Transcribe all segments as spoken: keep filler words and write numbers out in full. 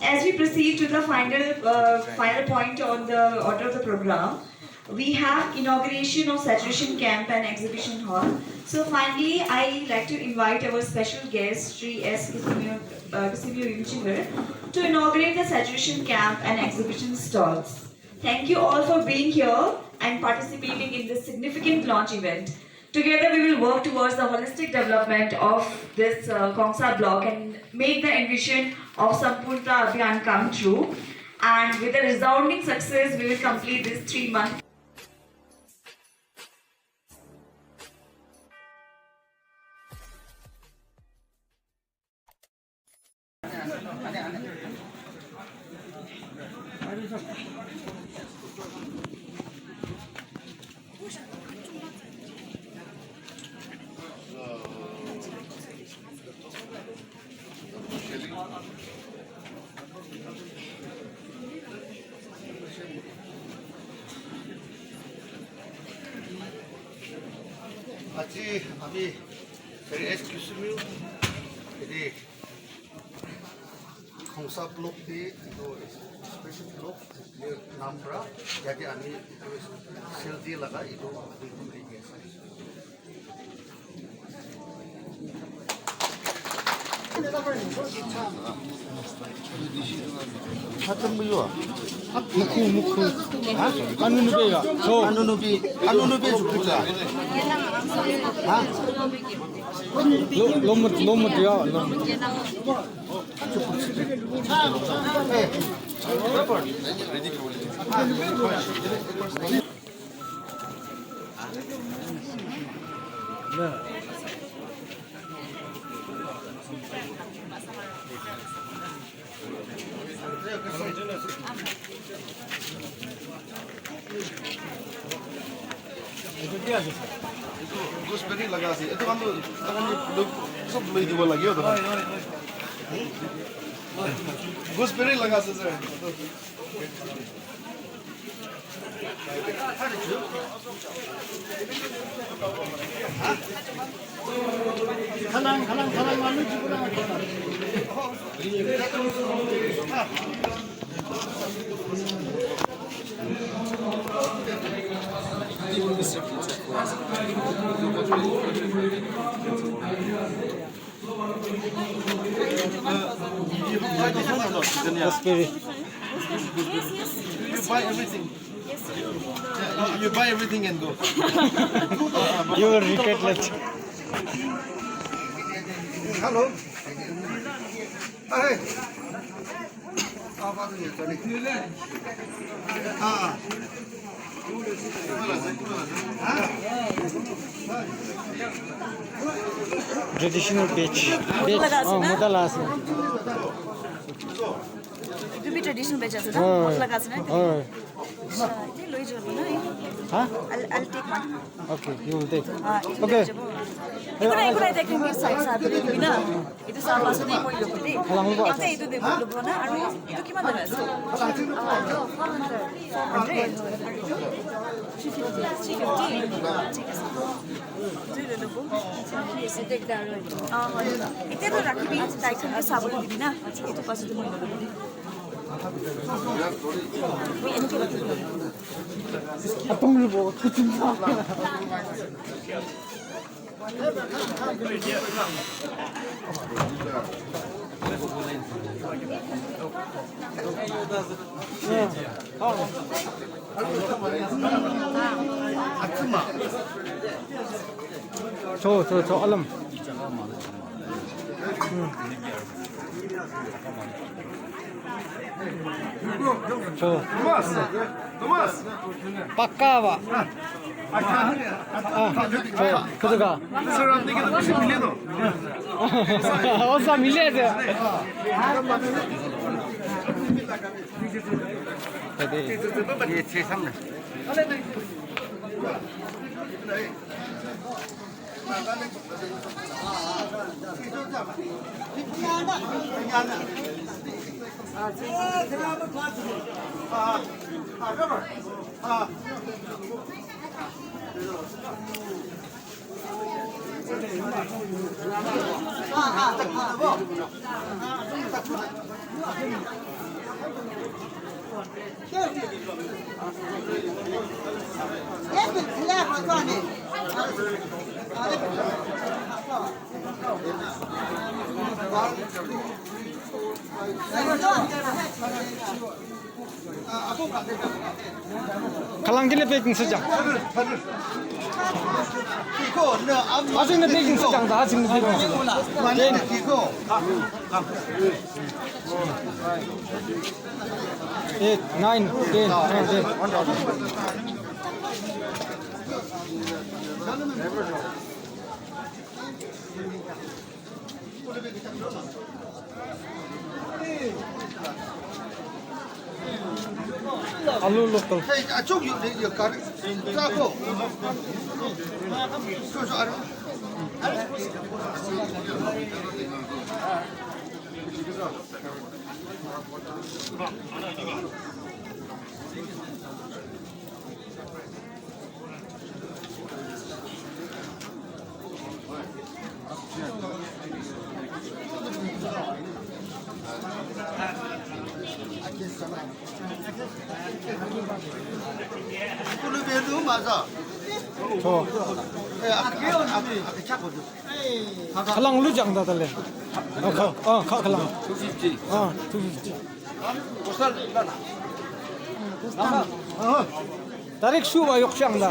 As we proceed to the final, uh, final point on the order of the program, we have inauguration of Saturation Camp and Exhibition Hall. So finally, I like to invite our special guest, Shri S Kisimio, uh, Kisimio Yimchinger, to inaugurate the Saturation Camp and Exhibition stalls. Thank you all for being here and participating in this significant launch event. Together, we will work towards the holistic development of this, uh, Khongsa block and make the envision of Sampurnata Abhiyan come true. And with a resounding success, we will complete this three-month Aji ami Shri S Kisimio, ede Khongsa block de, etu special block, naam pra, yate ami etu sale de laga, etu ami etu kuri ase. Mukhu, mukhu. Ha? Anunubi ya. So. Anunubi, anunubi jukuta. Ha? Lo, lomut, lomut ya, lomut. Gooseberry laga ase. Etu khan tu, etu khan tu sob loi dibo lage, etu khan. Gooseberry laga ase, sir. Gooseberry. Yes, yes, yes. You buy everything. Yes, sir. Yeah, you, you buy everything and go. You will regret later. Hello. Hey. Traditional badge. Badge. Oh, moda laga ase. Etu bi traditional badge ase na? Oh. Moda laga ase na? Oh. Acha, ete loi jabo na? Ha? I'll, I'll take one. Okay, you will take. Ah, etu loi jabo. Okay. Eku nai, eku nai, eku nai, sai, sai, etu dibi na. Etu sa, paso de moi lobo de. Alang lobo. Ekta etu de lobo na, aru etu kiman de ase? Ah, four hundred. Four hundred? Three fifty. Three fifty. Thik ase. Etu de lobo. Ah, hoi. Etiya to rakhibi, tai khan ke sabole dibi na. Etu paso de moi lobo de. Moi enke rakhibo. Atong lobo. Cho, cho, cho, alam. Cho. Thomas. Thomas. Pakka ba. Ah, cho, kudu ka? Sir, aap ne kya to mile to? O sa mile to. Ye chhe samne. Khülang kinü packing thsüjang. Azing nü packing thsüjang da, azing nü packing thsüjang. Ten. Eight, nine, ten, ten, ten. Alu local. Khülang lu jang da tale. Ah, kha, ah, kha, khülang. Two fifty. Ah, two fifty. Direct shuba yok shang da.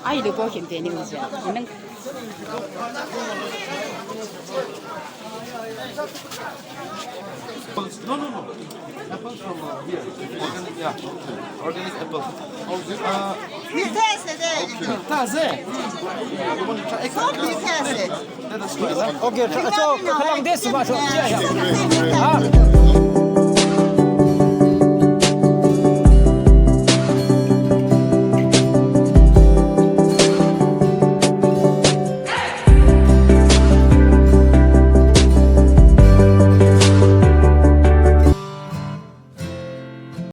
Ayi le bo him de ni mi ja. Nang. No, no, no. Apples from, uh, here. Organic, yeah. Organic apples. Uh, taze. Let us try that. Okay, so, khülang de shuba, so, yeah, yeah. Ah.